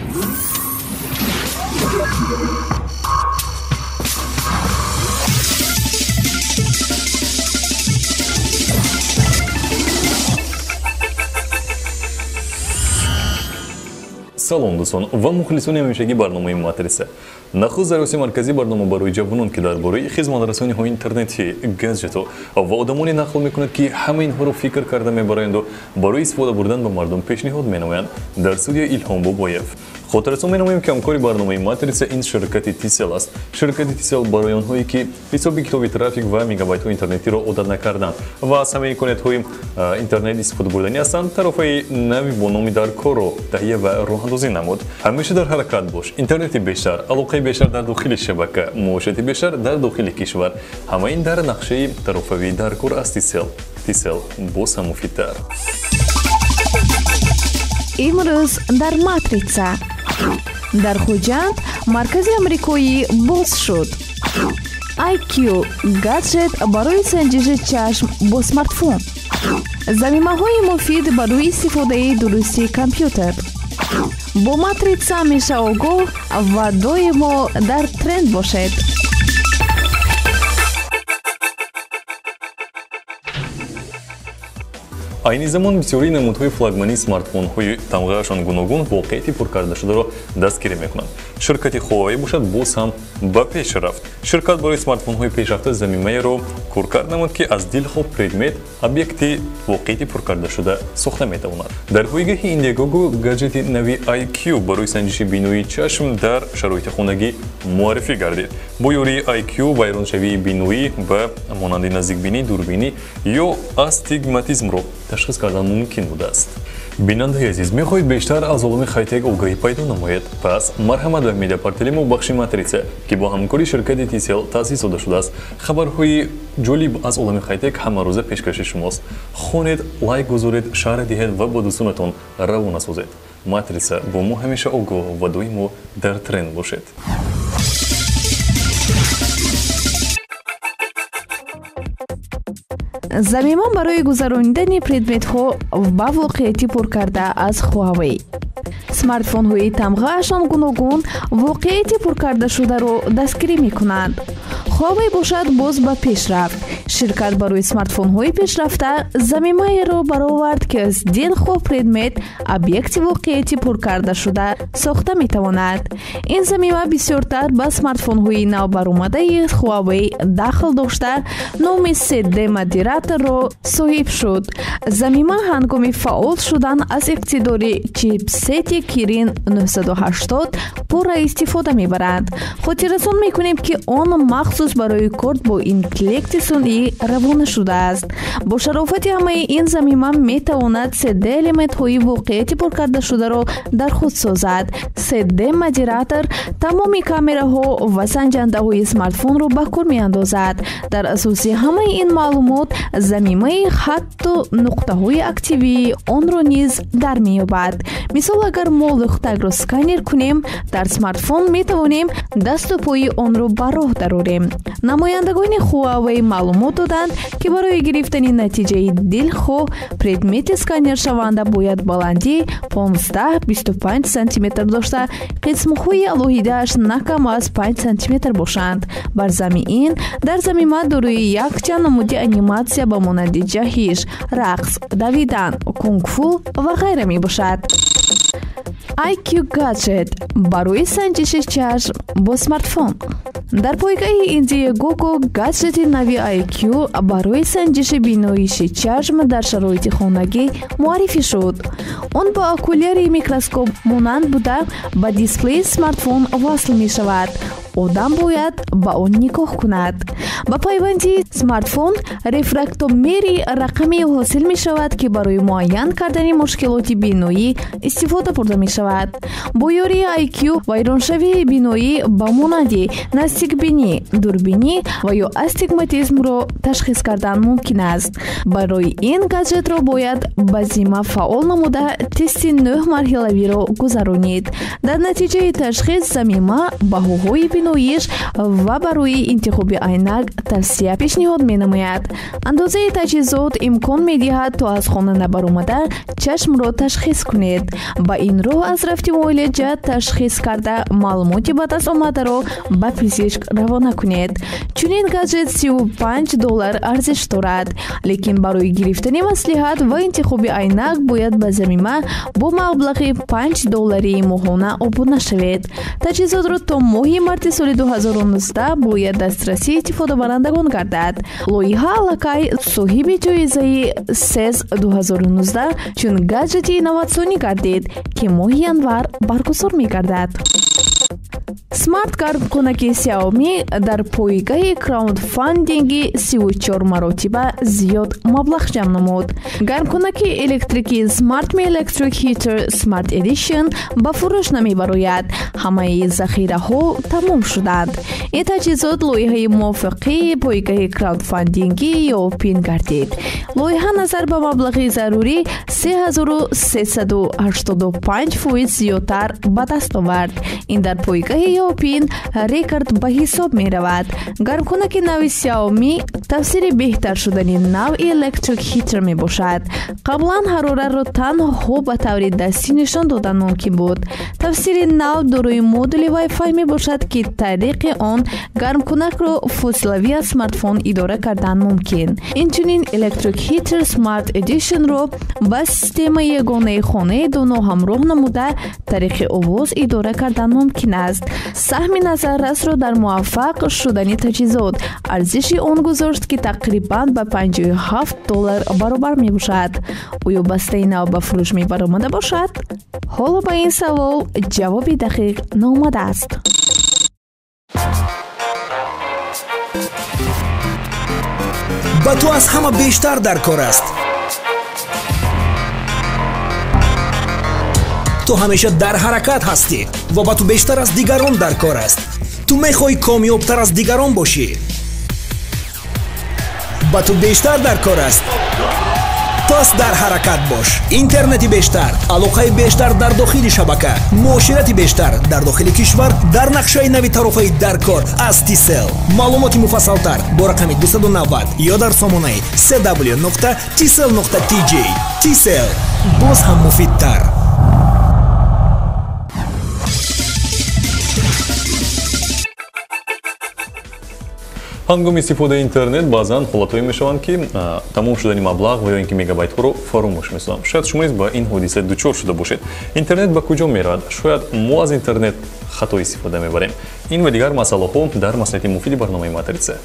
Салом, дӯстон ва мухлисони ҳамешагии барномаи Матриса. Нахуст дар Осиёи Марказӣ барнома барои ҷавонон, ки дар бораи хизматрасониҳои интернетӣ, гаджетҳо ва одамоне нақл мекунад, ки ҳама инҳоро фикр карда мебароянду барои истифода бурдан ба мардум пешниҳод менамоянд. Дар студия Илҳом Бобоев. Хотиррасон менамоем, ки ҳамкори барномаи Матриса ин ширкати Тисел аст. Ширкати Тисел барои онҳое, ки ҳисоби китоби трафик ва мегабайтҳои интернетиро одат накарданд ва аз ҳамаи имкониятҳои интернет истифода бурданӣ ҳастанд, тарофаи нави бо номи Даркорро таҳия ва роҳандозӣ намуд. Ҳамеша дар ҳаракат бош. Интернети бештар, алоқаи бештар дар дохили шабака, муоширати бештар дар дохили кишвар. Ҳама ин дар нақшаи тарофавии Даркор аз Тисел. Тисел боз ҳам муфидтар. Имрӯз дар Матрица. Дар Хуҷанд маркази амрикоӣ боз шуд. IQ гаджет барои санҷиши чашм бо смартфон. Замимаҳои муфид барои истифодаи дурусти компютер. Бо Матрица ҳамеша огоҳ ва доимо дар тренд бошед. Айни замон бисёрии намудҳои флагмании смартфонҳои тамғаашон гуногун воқеияти пуркардашударо дастгирӣ мекунанд. Ширкати Huawei бошад, боз ҳам ба пеш рафт. Ширкат барои смартфонҳои пешрафта замимаеро коркард намуд, ки аз дилхоҳ предмет объекти воқеияти пуркардашуда сохта метавонад. Дар пойгоҳи Indiegogo гаджети нави IQ барои санҷиши биноии чашм дар шароити хонагӣ муаррифӣ гардид. Бо ёрии IQ вайроншавии биноӣ ба монанди наздикбинӣ, дурбинӣ ё астигматизмро ташхис кардан мумкин будааст. Бинандаи азиз, мехоҳед бештар аз олами хайтек огаҳӣ пайдо намоед? Пас марҳамат ба медиапортали мо, бахши Матрица, ки бо ҳамкории ширкати Тисел таъсис дода шудааст. Хабарҳои ҷолиб аз олами хайтек ҳамарӯза пешкаши шумост. Хонед, лайк гузоред, шарҳ диҳед ва бо дӯстонатон равона созед. Матрица, бо мо ҳамеша огоҳ ва доимо дар тренд бошед. Замима барои гузаронидани предметҳо ба воқеияти пуркарда аз Huawei. Смартфонҳои тамғаашон гуногун воқеияти пуркардашударо дастгирӣ мекунанд. Huawei бошад, боз ба пеш рафт. Ширкат барои смартфонҳои пешрафта замимаеро баровард, ки аз дилхоҳ предмет объекти воқеияти пуркардашуда сохта метавонад. Ин замима бисёртар ба смартфонҳои навбаромадаи Huawei дахл дошта, номи 3D модераторро соҳиб шуд. Замима ҳангоми фаъол шудан аз иқтидори чипсети Kirin 980 пурра истифода мебарад. Хотиррасон мекунем, ки он махсус барои кор бо интеллекти сунъӣ равона шудааст. Бо шарофати ҳамаи ин замима метавонад 3D элементҳои воқеияти пуркардашударо дар худ созад. 3D модератор тамоми камераҳо ва санҷандаҳои смартфонро ба кор меандозад. Дар асоси ҳамаи ин маълумот замимаи ҳатто нуқтаҳои активии онро низ дар меёбад. Мисол, агар мо лӯхтакро сканер кунем, дар смартфон метавонем дасту пои онро ба роҳ дарорем. Намояндагони Huawei маълумот доданд, ки барои гирифтани натиҷаи дилхоҳ предмети сканершаванда бояд баландии 15-25 сантиметр дошта, қисмҳои алоҳидааш на кам аз 5 сантиметр бошанд. Бар зами ин дар замима дорои якчанд намуди аниматсия ба монанди ҷаҳиш, рақс, давидан, кунгфу ва ғайра мебошад. IQ гаджет барои санҷиши чашм бо смартфон. Дар пойгоҳи Indiegogo гаджети нави IQ барои санҷиши биноиши чашм дар шароити хонагӣ муаррифӣ шуд. Он бо окуляри микроскоп монанд буда, ба дисплеи смартфон васл мешавад. Одам бояд ба он нигоҳ кунад. Ба пайванди смартфон рефрактомери рақаме ҳосил мешавад, ки барои муайян кардани мушкилоти биноӣ истифода бурда мешавад. Бо ёрии IQ вайроншавии биноӣ ба монанди наздикбинӣ, дурбинӣ ва ё астигматизмро ташхис кардан мумкин аст. Барои ин гаджетро бояд ба зимма фаъол намуда тести нӯҳ марҳилавиро гузаронид. Дар натиҷаи ташхис замима баҳоҳои биноиш ва барои интихоби айнак тавсия пешниҳод менамояд. Андозаи таҷҳизот имкон медиҳад, то аз хона набаромада чашмро ташхис кунед. Ба ин роҳ аз рафти муолиҷа муолиҷа ташхис карда, маълумоти ба даст омадаро ба пизишк равона кунед. Чунин гаджет $35 арзиш дорад, лекин барои гирифтани маслиҳат ва интихоби айнак бояд ба замима бо маблағи $5 моҳона обуна шавед. Таҷҳизотро то моҳи марти соли 2019 бояд дастрасии истифодабарандагон гардад. Лоиҳа аллакай соҳиби ҷоизаи CES 2019 чун гаджети инноватсионӣ гардид, ки моҳи январ баргузор мегардад. Смарт гармкунаки Xiaomi дар пойгаҳи краудфандинги 34 маротиба зиёд маблағ ҷамъ намуд. Гармкунаки электрикии Smart Mi Electric Heater Smart Edition ба фурӯш намебарояд. Ҳамаи захираҳо тамом шуданд. Ин таҷҳизот лоиҳаи мувофиқии пойгаҳи краудфандингӣ Ёпин гардид. Лоиҳа назар ба маблағи зарурӣ 3385% зиёдтар ба даст овард. Ин дар пойгаҳи Ёпин рекорд ба ҳисоб меравад. Гармкунаки нави Xiaomi тафсири беҳтар шудани навъи Electric Heater мебошад. Қаблан ҳарораро танҳо ба таври дастӣ нишон додан мумкин буд. Тафсири нав дорои модули Wi-Fi мебошад, ки тариқи он гармкунакро фосилавӣ аз смартфон идора кардан мумкин. Инчунин Electric Heater Smart Edition-ро ба системаи ягонаи хонаи доно ҳамроҳ намуда, тариқи овоз идора кардан мумкин аст. Саҳми назаррасро дар муваффақ шудани таҷҳизот арзиши он гузошт, ки тақрибан ба $57 баробар мебошад. Оё бастаи нав ба фурӯш мебаромада бошад? Ҳоло ба ин савол ҷавоби дақиқ наомадааст. Ба ту аз ҳама бештар дар кор аст. Ту ҳамеша дар ҳаракат ҳастӣ ва ба ту бештар аз дигарон дар кор аст. Ту мехоҳӣ комёбтар аз дигарон бошӣ. Ба ту бештар дар кор аст. Пас дар ҳаракат бош. Интернети бештар, алоқаи бештар дар дохили шабака, муоширати бештар дар дохили кишвар, дар нақшаи нави тарофаи даркор аз Tcell. Маълумоти муфассалтар бо рақами 290 ё дар сомонаи cw.tcell.tj. Tcell боз ҳам муфидтар. Ҳангоми истифодаи интернет баъзан ҳолатҳое мешаванд, ки тамом шудани маблағ ва ё ин ки мегабайтҳоро фаромӯш месозам. Шояд шумо низ ба ин ҳодиса дучор шуда бошед. Интернет ба куҷо меравад? Шояд мо аз интернет хато истифода мебарем. Ин ва дигар масъалаҳо дар маслиҳати муфиди барномаи Матрица.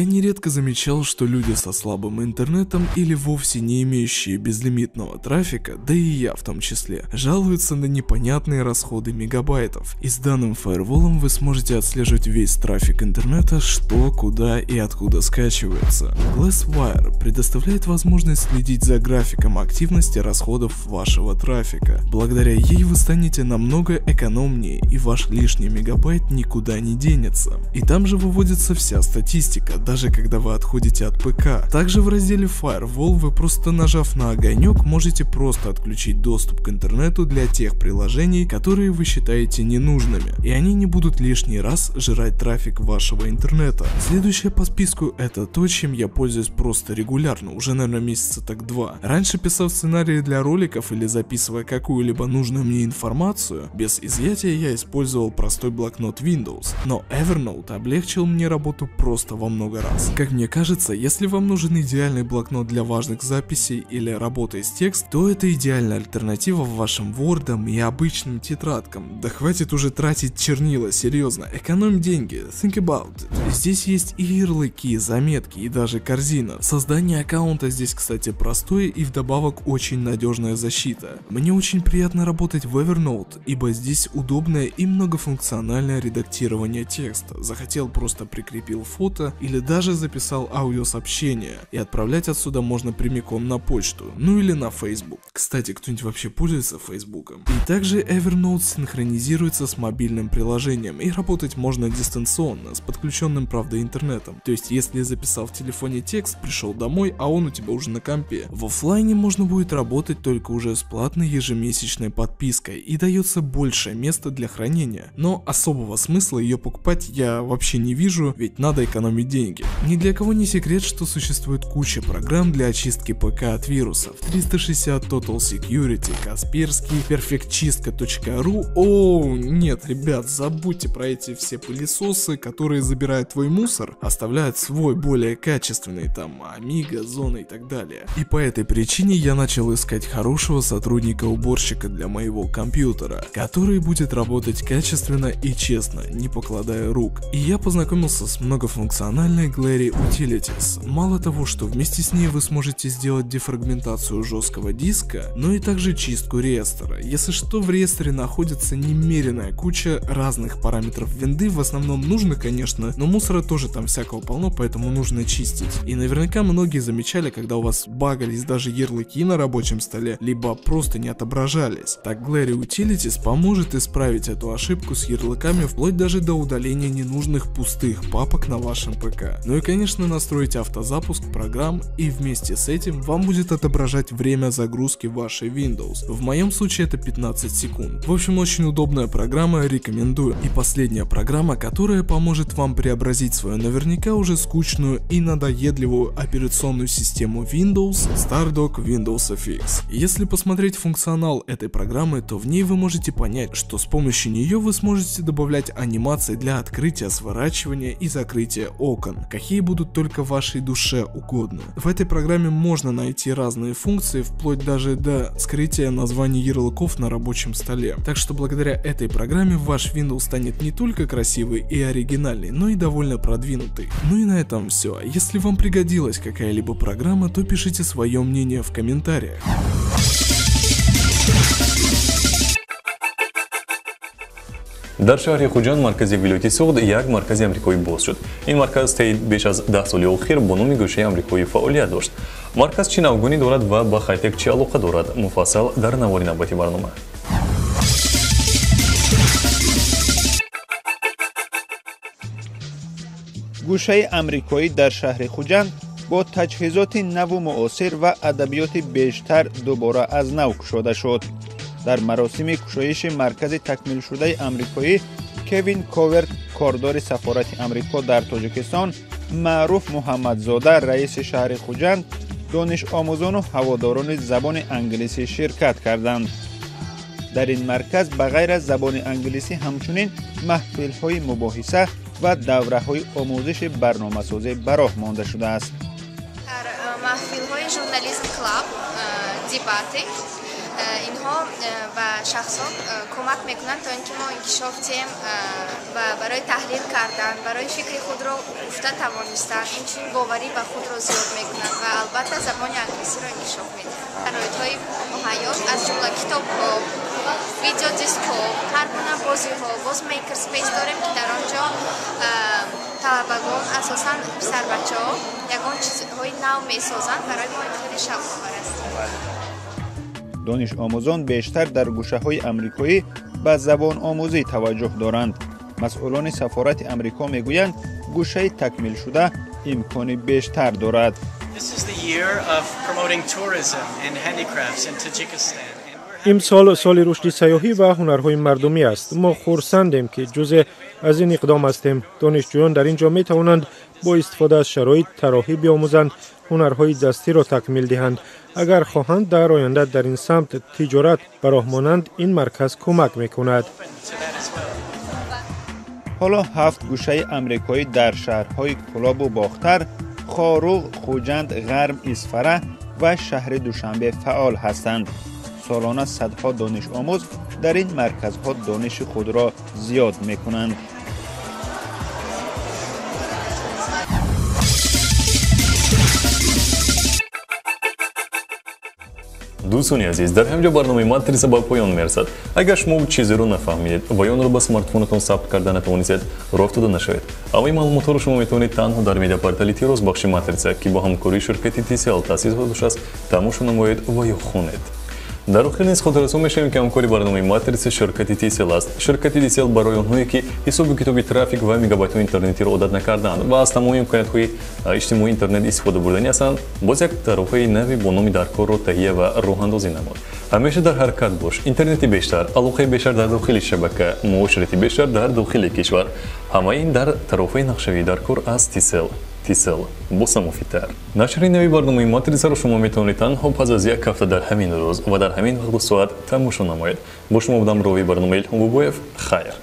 Я нередко замечал, что люди со слабым интернетом или вовсе не имеющие безлимитного трафика, да и я в том числе, жалуются на непонятные расходы мегабайтов. И с данным фаерволом вы сможете отслеживать весь трафик интернета, что, куда и откуда скачивается. Glasswire предоставляет возможность следить за графиком активности расходов вашего трафика. Благодаря ей вы станете намного экономнее, и ваш лишний мегабайт никуда не денется. И там же выводится вся статистика, даже когда вы отходите от ПК. Также в разделе Firewall вы, просто нажав на огонек, можете просто отключить доступ к интернету для тех приложений, которые вы считаете ненужными, и они не будут лишний раз жрать трафик вашего интернета. Следующее по списку — это то, чем я пользуюсь просто регулярно, уже, наверное, месяца так два. Раньше, писав сценарии для роликов или записывая какую-либо нужную мне информацию, без изъятия я использовал простой блокнот Windows, но Evernote облегчил мне работу просто во много раз. Как мне кажется, если вам нужен идеальный блокнот для важных записей или работы с текстом, то это идеальная альтернатива вашим Word и обычным тетрадкам. Да хватит уже тратить чернила, серьезно, экономь деньги, think about it. Здесь есть и ярлыки, заметки, и даже корзина. Создание аккаунта здесь, кстати, простое и вдобавок очень надежная защита. Мне очень приятно работать в Evernote, ибо здесь удобное и многофункциональное редактирование текста. Захотел, просто прикрепил фото или даже записал аудиосообщение, и отправлять отсюда можно прямиком на почту, ну или на Facebook. Кстати, кто-нибудь вообще пользуется Фейсбуком? И также Evernote синхронизируется с мобильным приложением, и работать можно дистанционно, с подключенным, правда, интернетом. То есть, если записал в телефоне текст, пришел домой, а он у тебя уже на компе. В офлайне можно будет работать только уже с платной ежемесячной подпиской, и дается большее место для хранения. Но особого смысла ее покупать я вообще не вижу, ведь надо экономить деньги. деньги. Ни для кого не секрет, что существует куча программ для очистки ПК от вирусов. 360 Total Security, Касперский, perfectчистка.ру. О, нет, ребят, забудьте про эти все пылесосы, которые забирают твой мусор, оставляют свой более качественный, там, Амиго, Зона и так далее. И по этой причине я начал искать хорошего сотрудника-уборщика для моего компьютера, который будет работать качественно и честно, не покладая рук. И я познакомился с многофункциональной Glary Utilities. Мало того, что вместе с ней вы сможете сделать дефрагментацию жесткого диска, но и также чистку реестра. Если что, в реестре находится немеренная куча разных параметров винды, в основном нужно, конечно, но мусора тоже там всякого полно, поэтому нужно чистить. И наверняка многие замечали, когда у вас багались даже ярлыки на рабочем столе, либо просто не отображались. Так Glary Utilities поможет исправить эту ошибку с ярлыками вплоть даже до удаления ненужных пустых папок на вашем ПК. Ну и конечно, настроить автозапуск программ, и вместе с этим вам будет отображать время загрузки вашей Windows. В моем случае это 15 секунд. В общем, очень удобная программа, рекомендую. И последняя программа, которая поможет вам преобразить свою наверняка уже скучную и надоедливую операционную систему Windows, Stardock Windows FX. Если посмотреть функционал этой программы, то в ней вы можете понять, что с помощью нее вы сможете добавлять анимации для открытия, сворачивания и закрытия окон, какие будут только вашей душе угодны. В этой программе можно найти разные функции, вплоть даже до скрытия названий ярлыков на рабочем столе. Так что благодаря этой программе ваш Windows станет не только красивый и оригинальный, но и довольно продвинутый. Ну и на этом все. Если вам пригодилась какая-либо программа, то пишите свое мнение в комментариях. Дар шаҳри Хуҷанд маркази вилояти Суғд як маркази амрикоӣ боз шуд. Ин марказ таи беш аз 10 соли охир бо номи гӯшаи амрикоӣ фаъолият дошт. Марказ чӣ навгунӣ дорад ва ба хайтек чӣ алоқа дорад? Муфассал дар навори навбати барнома. Гӯшаи амрикоӣ дар шаҳри Хуҷанд бо таҷҳизоти наву муосир ва адабиёти бештар дубора аз нав кушода шуд. Дар маросими кушоиши маркази такмилшудаи амрикоӣ Кевин Коверт, кордори сафорати Амрико дар Тоҷикистон, Маъруф Муҳаммадзода, раиси шаҳри Хуҷанд, донишомӯзону ҳаводорони забони англисӣ ширкат карданд. Дар ин марказ ба ғайр аз забони англисӣ ҳамчунин маҳфилҳои мубоҳиса ва давраҳои омӯзиши барномасозӣ ба роҳ монда шудааст. Дар маҳфилҳои журналист клаб дебаты инҳо ба шахсон кӯмак мекунанд, то ин ки мо инкишоф диҳем ва барои таҳлил кардан, барои фикри худро гуфта тавонистан, инчунин боварӣ ба худро зиёд мекунанд ва албатта забони англисиро инкишоф медиҳанд. Шароитҳои муҳайё, аз ҷумла китобҳо, видеодискҳо, ҳар гуна бозиҳо, боз maker space дорем, ки дар он ҷо талабагон, асосан писарбачаҳо, ягон чизҳои нав месозанд. Барои мо ин хеле шавқовар аст. Донишомӯзон бештар дар гӯшаҳои амрикоӣ ба забономӯзӣ таваҷҷӯҳ доранд. Масъулони сафорати Амрико мегӯянд, гӯшаи такмилшуда имкони бештар дорад. Имсол соли рушди сайёҳӣ ва ҳунарҳои мардумӣ аст. Мо хурсандем, ки ҷузе аз ин иқдом ҳастем. Донишҷӯён дар ин ҷо метавонанд бо истифода аз шароит тарроҳӣ биомӯзанд, ҳунарҳои дастиро такмил диҳанд. Агар хоҳанд дар оянда дар ин самт тиҷорат ба роҳ монанд, ин марказ кӯмак мекунад. Ҳоло 7 гӯшаи амрикоӣ дар шаҳрҳои Кӯлобу Бохтар, Хоруғ, Хуҷанд, Ғарм, Исфара ва шаҳри Душанбе фаъол ҳастанд. Солона садҳо донишомӯз дар ин марказҳо дониши худро зиёд мекунанд. Дӯстони азиз, дар ҳамин ҷо барномаи Матрица ба поён мерасад. Агар шумо чизеро нафаҳмидед ва ё онро ба смартфонатон сабт карда натавонистед, роҳ афтода нашавед. Ҳамаи маълумотҳоро шумо метавонед танҳо дар медиапортали Тирос бахши Матрица, ки бо ҳамкории ширкати TCL таъсис дода шудааст, тамошо намоед ва ё хонед. Дар охир низ хотиррасон мешавем, ки ҳамкори барномаи Матрица ширкати TCL аст. Ширкати TCL барои онҳое, ки ҳисоби китоби трафик ва мегабайтҳои интернетиро одат накарданд ва аз тамоми имкониятҳои иҷтимоии интернет истифода бурданӣ ҳастанд, боз як тарроҳаи нави бо номи Даркорро таҳия ва роҳандозӣ намуд. Ҳамеша дар ҳаракат бош. Интернети бештар, алоқаи бештар дар дохили шабака, муоширати бештар дар дохили кишвар. Ҳамаи ин дар тарроҳаи нақшавии Даркор аз TCL. Tcell боз ҳам муфидтар. Нашри нави барномаи Матрисаро шумо метавонед танҳо пас аз як ҳафта дар ҳамин рӯз ва дар ҳамин вақту соат тамошо намоед. Бо шумо будам ровии барномаи Илҳом Бобоев. Хайр.